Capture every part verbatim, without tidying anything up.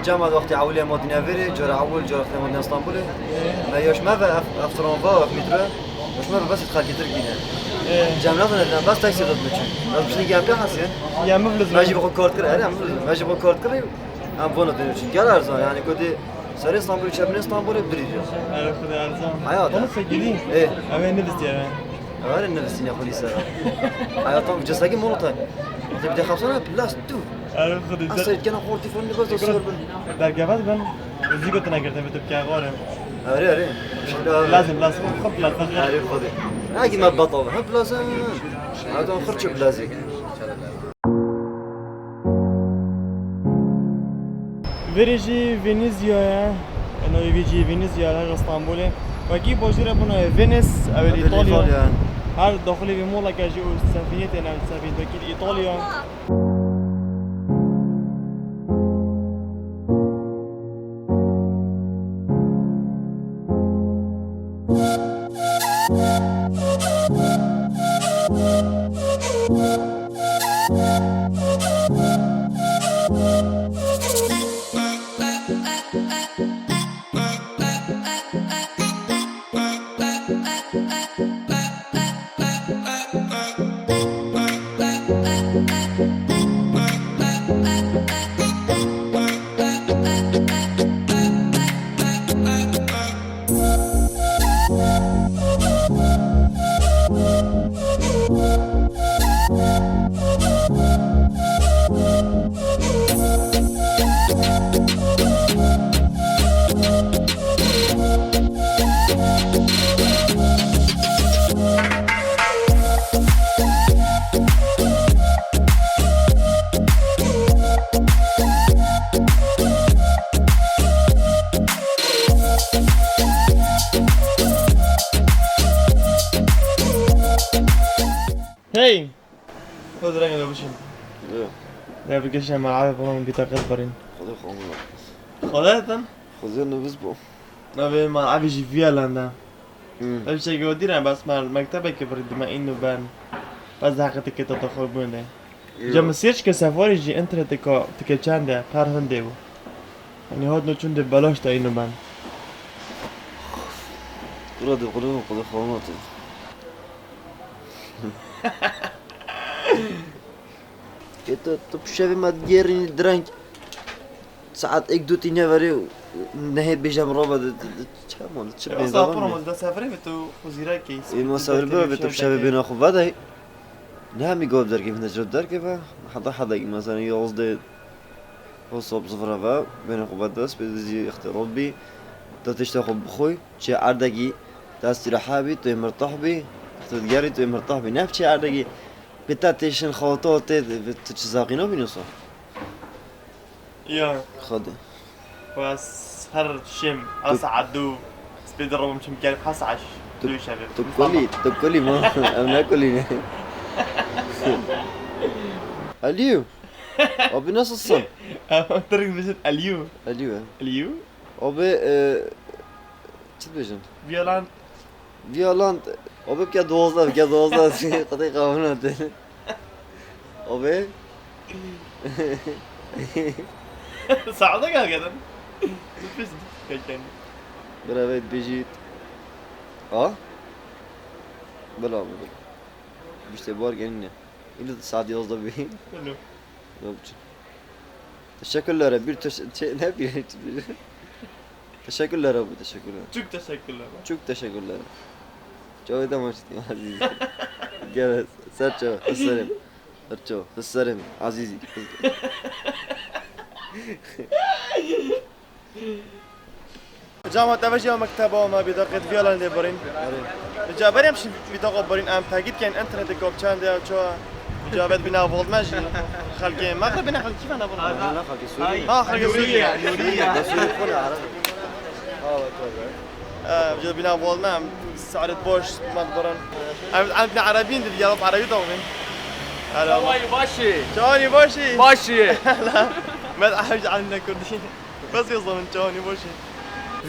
Cem, wextê ewilê em hatine vêrê, cara ewil, cara wextê em hatine Stenbolê. Me yaş me ve ev, ev tramva, ev metro. Yaş me ve bes xelkê Tirkî ne. Ee. Cem, ne zane, bes taksî dot me çûn. Ez biştî gel pê hesiyên. Ya me biliz. Me jî bi xwe kart kir, erê, em biliz. Me jî bi xwe kart kir. Em vana dönüyor çünkü. Gel erzan, yani, kotê serê Stenbolê, çepinê Stenbolê birî diyor. Erê, Xwedê erzan. Hayat. Onu sevgili. Ee. Eve ne biz diye. Erê, nivîsîne xwe lî ser. Hayata cesegî molotay. Wextê bi te xapsana, plus tu. Erê, Xwedê. Asa gena xortî fırın bas da sor bin. Dergevat ben. Zîgo tine girdim, tu kâ xore. Erê, erê. Lazım, lazım. Xop lazım. Erê, Xwedê. Ha, gitme batal. Ha, lazım. Hayata xırçı lazım. Vêrê jî Venîzya ye. Navê vî cî Venîzya ye, li Stenbolê. Wekî bajêr e, bûna Venice, ew ê li Ew ê li Îtalya. Îtalya. Her daxilê vê moleke jî û sefînê têne, sefînekî li Îtalya. Hey! Xwedê rengê we bişîn. Yo. Rê bigihîşe malabê bixwin bîtaqet birîn. Xwedê xwe min. Xwedê te? Xwedê nivîs bû. Navê malabê jî Viyaland e. Hmm. Ev şekê we dîre bes me mektebekê birî dime îno ben. Bes heqê tikê te xwe bûne. Yo. Ca min sêr çike sefarî jî internetê ka tike çend e, per hindê bû. Yanî hat no çûn dê belaş te îno ben. Kura de xwedê xwedê xwe nate. Ê, tu, tu bi şevê me digêrînî direng. Saet êk du tîne verê û nehê bêje min rava de, de, de, çawa, çi bênda sapor min. Da sevrê mi tu xuzîrekî? Ê, ma sevrê be, tu bi şevê bêna xwe vedey. Ne hemî gov derkevin de, cot derkeve. Heda heda mesela yazdê. Ho sob zivra ve, bêne xwe vedest, pê dizî ixtîrot bî, tu tişta xwe bixwî, çi erdekî, tu estîraha bî, tu yê mirtah bî, tu digerî, tu yê mirtah bî. Ne çi erdekî, pê te têşin xalto tê, tu çi zaqîno bî nusa? Ya. Xwedê. Bes her şêm, a saet du, spê de robim çim ker, ha saet du şevê. Tu kulî, tu kulî ma, em ne kulî ne. Aliyu. Abi nasılsın? Tirk dibêjin Eliyu. Eliyu, he. Eliyu? Abi, e, çi dibêjin? Viyaland. Viyaland. Abi bike dozdeh, bike dozdeh. Qatê qavuna te. Abi. Saada gel gelen. Nefes gel kendi. Bira ve dibêjit. A? Bela abi. İşte bu argen ne? Île saet yazdeh bî. Alo. Yok. Teşekkürler, bir teş-, şey, ne bileyim. Teşekkürler abi, teşekkürler. Çok teşekkürler. Çok teşekkürler. Çok da maç ettim, aziz. Gel, ser ço, hısırım. Ser ço, hısırım, aziz. Cama te ve jî ya mekteba me bî daqet viyalan lê birîn. Erê. Ca berê em şî bî daqa birîn em tekît kein internetê gop çend ya ço. Ca vet bîna vol me jî. Xelkê Mexrib bîna xelkî ve ne vol. Ne, ne, xelkê Sûrî. Ha, xelkê Sûrî. Nûrî. Ne Sûrî xwe ne Ereb. Ha, bak, bak. Ca bîna vol me em saret boş me birin. Em, em bîna Erebîn dil ya Erebî daxin. Çawanî başî. Çawanî başî. Başî. Med ahej anne Kurdî. بس يظن تشاوني بوشي.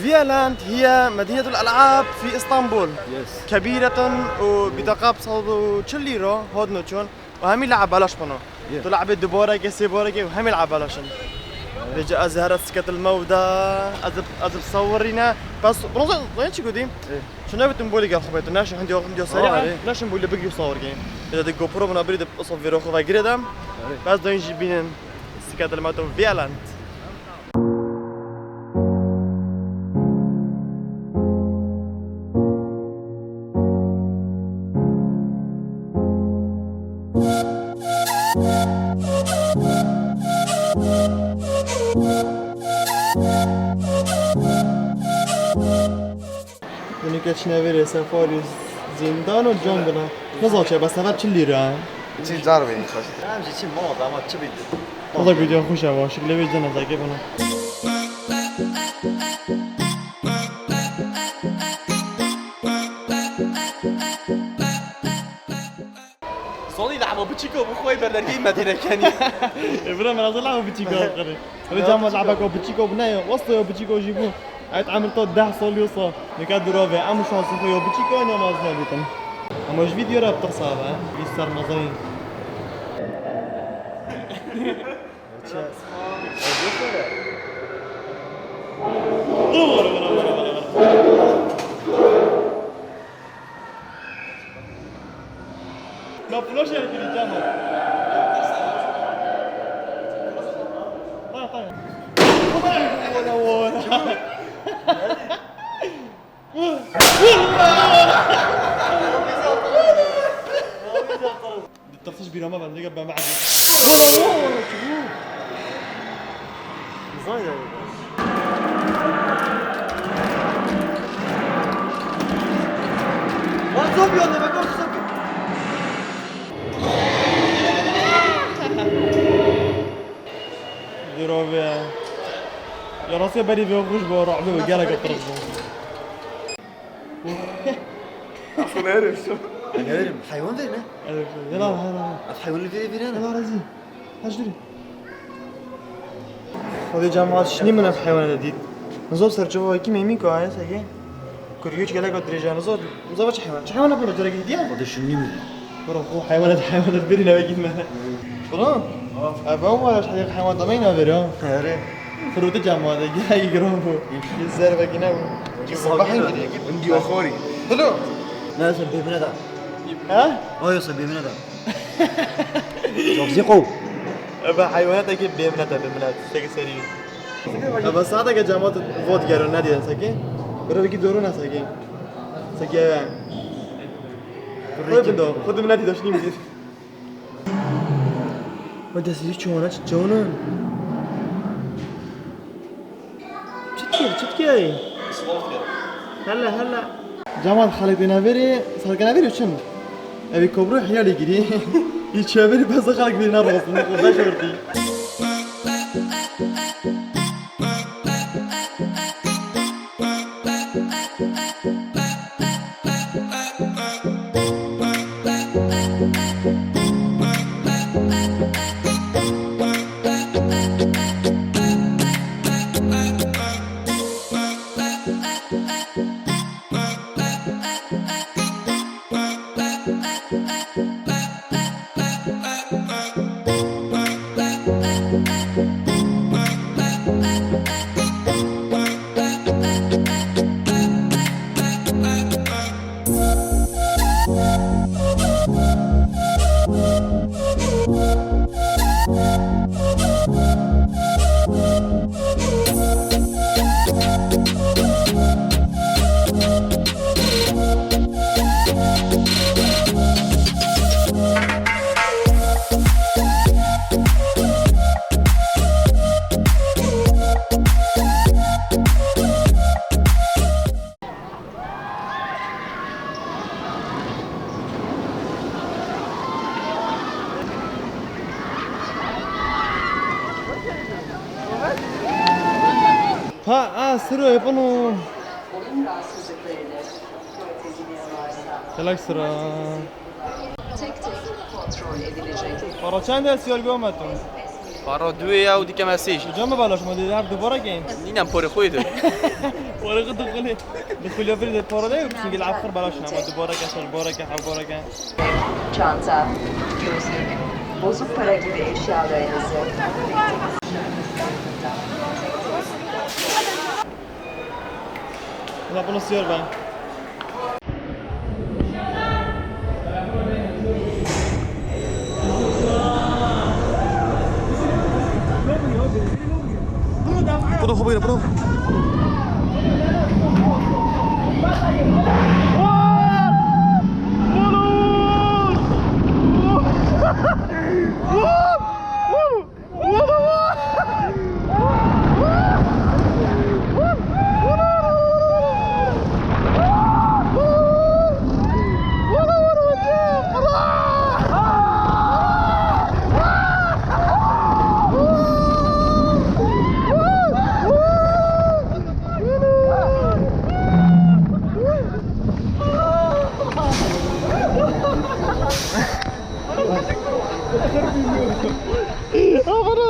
فيالاند هي مدينة الألعاب في إسطنبول. Yes. كبيرة وبطاقة بصوت وتشيل ليرو هود نوتشون وهم يلعب بلاش منه. Yeah. تلعب الدبورة كسي بورة كي وهم يلعب بلاش. Vêca ez ê here siketil me û da, ez ê, ez ê bisawirîne. Bes, bronza, zanî çi gotî? Ê. Tu nebî tu bolî gel xwe bê, tu neşin hindiya, hindiya serî, Aa, he? Erê. Neşin bolî bigirî sawirkê. Vêca de GoPro bina birî de, esa vêro xwe vegirê dem. Erê. Bes dayîn jî bînin siketil me tu violent. Binike çine vêrê sefarî zîndan û can bina. Niza çi, bes sefer çil lîre. Çi car bê xweş. Em jî çi mala dama çi bî. Valla video xweş e, şikilê vê cene zeke bina. Solî lehma biçîko bi xwe ber dergehê Medîne kenî. E, bira, min ez lehma biçîko qirî. Ev cama lehma biçîko bû ne, wasta ya biçîko jî bû. Ait emir to deh sal yo sa. Nika dura ve, em şansê xwe ya biçîko ne mezin dîtin. Ama ji vî diyara bi tirsa ve, vî ser mezin. Ma flash yer kiri cama. Tamam, tamam. Wala, wala. Di tirsiş bîra me ben, dege ben me'dî. Wala, wala, çi bû? Zay ya. Lan zombi oldu, bak, orada zombi. Diro be. Ya rastî berî vê xweş bû, ruh bû, gelek tirsiş bû. Aslında herif şu. Neverim, heywan değil mi? Evet, yala, yala. At heywanı vire vire ne? Yala, razî. Hac duri. Xwedê cemaat şinî min ev heywana de dît. Nizo serçova wekî mêmî ku aye seke. Kurgî gelek dirêj e, nizo. Nizo çi heywan? Çi heywana bû carekî diye? O da şinî min. Bro, xwe heywana, heywana birî ne wekî me. Şuna? Ev ew var, heywan da me ne ver ya. Here. Firote cemaat de, gelek giran bû. Zer wekî ne bû. Ki sabah hangi? Indi oxori. Hello. Ne sen bêmine da. Ha? Oyo sen bêmine da. Çok zî qo. Eva heywanateke bêminete, bêminet. Teke serî. Eva saeteke cemaat vot gerin ne diye seke. Bira vekî doru ne seke. Seke eve. Xwe bindo, xwe dimine dî daşnî bidî. Xwe destî çi wana çi çewna. Çi dikir, çi dikir? Hela, hela. Cemal, xelek dê neverê, xelek neverê çin. Evî kobro hiyalê girî. Yî çevirî bes xelek dê nerast. Xwe beş ortî. Ha, a, siro, yapano. Telak siro. Tek tek kontrol edilecek. Para çend e, siyar gömetim? Para duê ya û dike me sêj. Cama balaş ma dê her dubara ke. Nînem porê xwe de. Porê xwe dixulê. Dixulê bir de para de yok. Çünkü laf xir balaş ama dubara ke, sal bara ke, hav bara ke. Çanta, gözlük, Bozuk para gibi eşyalarınızı. Ulan bunu istiyorum ben. Photo, photo, photo. Abana!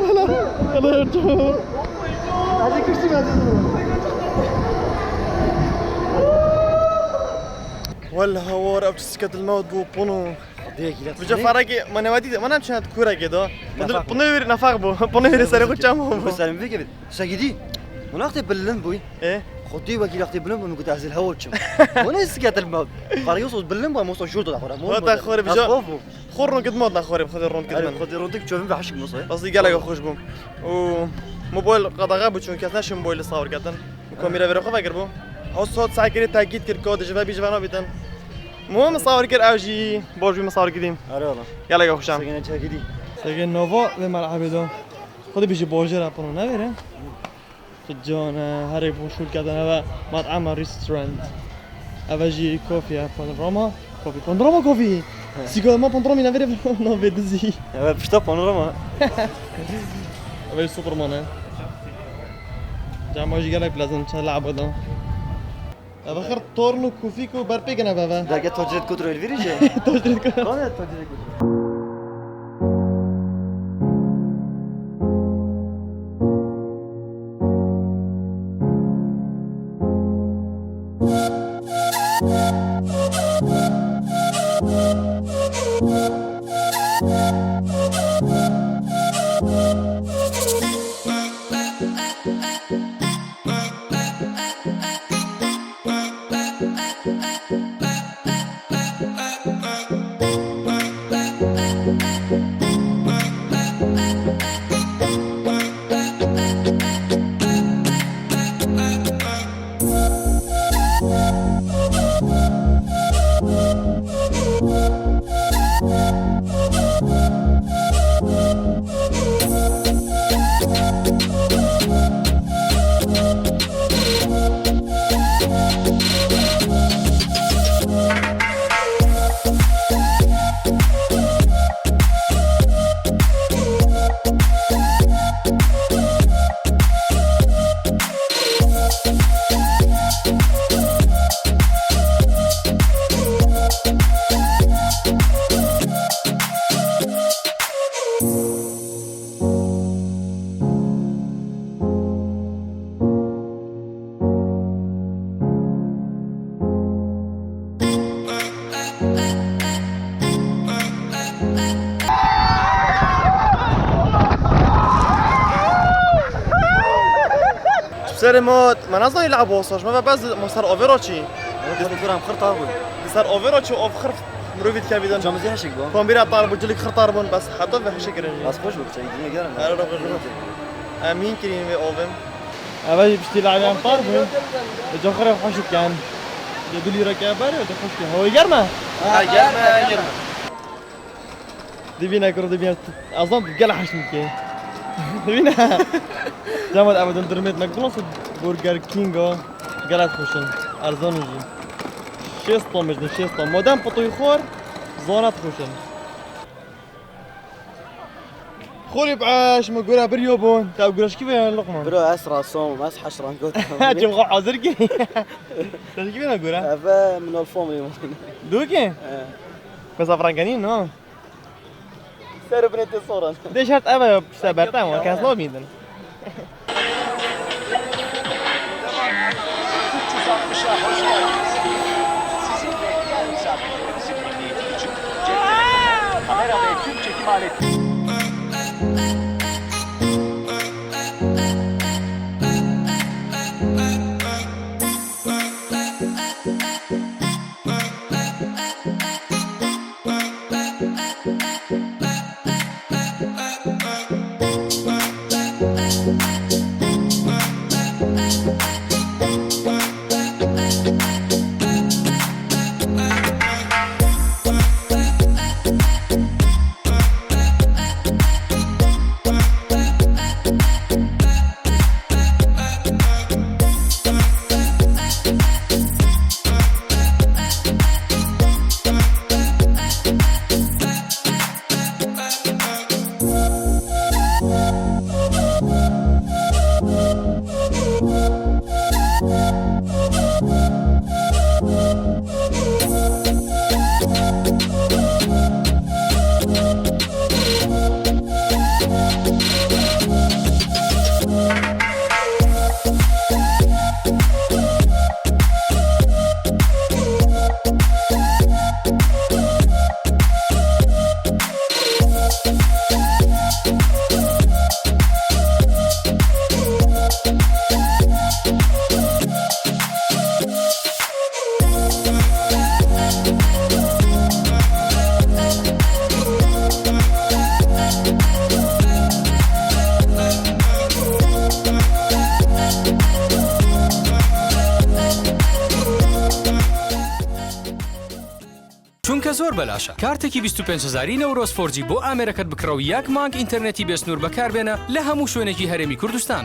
Ana! Ana! Hadi kuştum ben. Wala hawar ev çi siket il mewt bû punu. Xwediyê gîlek. Bi cefarekê me newatî de, me nem çend kurekê da. Nefaq bû. Punu wîr nefaq bû. Punu wîr serê xwe çem bû. Serê min vê kevin. Şegidî. Welaxtê bilind bûy. E? Xwedî wekî laxtê bilind bû, min got ez li hewa çim. Wala siket il mewt. Qarî sos bilind bû, mosa jûr da xora. Wata xore bi ca-, xor ronk dmat na xore, xwedê ronk dmat. Xwedê ronk çövün ve hişk mosa. Aslı gelek xweş bû. Û mobil qadaxa bû, çun kes neşin mobil sawir ketin. Kamera vêre xwe vekir bû. Hos hot sekirî tekît kir ka ji ve bî ji ve nabîtin. Muhim sawir kir ew jî boj bî min sawir kidîm. Are ola. Gelek xweşan. Segene çekidî. Sege nova ve merhabê do. Xwedî bijî bojê re pino ne vêre. Xicane, herê xweş şûl kedin eve mat'ama restaurant. Eve jî coffee ye, panorama coffee. Panorama coffee! He. Sîgara ma panoramî navê navê dizî. Eve pişta panorama. Eve Superman e. Cama jî gelek bilezin, çend laba da. Eve xir torn û kufîk û berpêk in eve. Derge tacirêt kotro elvîrî jî. Tacirêt kotro. Kane tacirêt kotro. Ji serê me, me nezanî leheb wasa, ji me ve bes ma ser avê re çî. Xwedê kûr em xir tar bûn. Di ser avê re çî av xir mirovî dikevî din. Camizê heşik bû. Kombîra tar bû, cilik xir tar bûn, bes heta ve heşik kirin jî. Bes xweş bû, çayî dîne germ. Her re xweş bû. Em hîn kirîn vê avê. Eve jî piştî lehebê em tar bûn. Li caxirê xweş dikin. Lê du lîreke berê, tu xweş kir. Hewayî germ e? Ha, germ e, germ e. Dibîne kuro dibîne. Azam gel haşim ke. Dibîne. Cemal, ev dondurmê McDonald's û Burger King o. Gelek xweş in. Erzan in jî. Şêst tom bijin, şêst tom. Madem pitoyî xor, zana dixweşin. Xorî bi eş, me gura bir yo bûn. Te gura şkî ve Luqman? Bro, ez rasom, ez heşran gotam. Çim xwe hazir kir. Te şkî ve gura? Eve min alfom li. Du ki? He. Mesela frankenî, no? Ser binê tê soran. Dê şert eve işte bertem, kes nabînin. Üç yüz altmışa hoş geldiniz. Sizi bekleyen misafirlerimizin emniyeti için ceplerine kamera ve tüm çekim چونکە زۆر بەلاشە. کارتێکی بیست و پێنج هەزاری نەورۆز فۆر جی بۆ ئامێرەکەت بکڕە و یەک مانگ ئینتەرنێتی بێسنوور بەکاربێنە لە هەموو شوێنێکی هەرێمی کوردستان.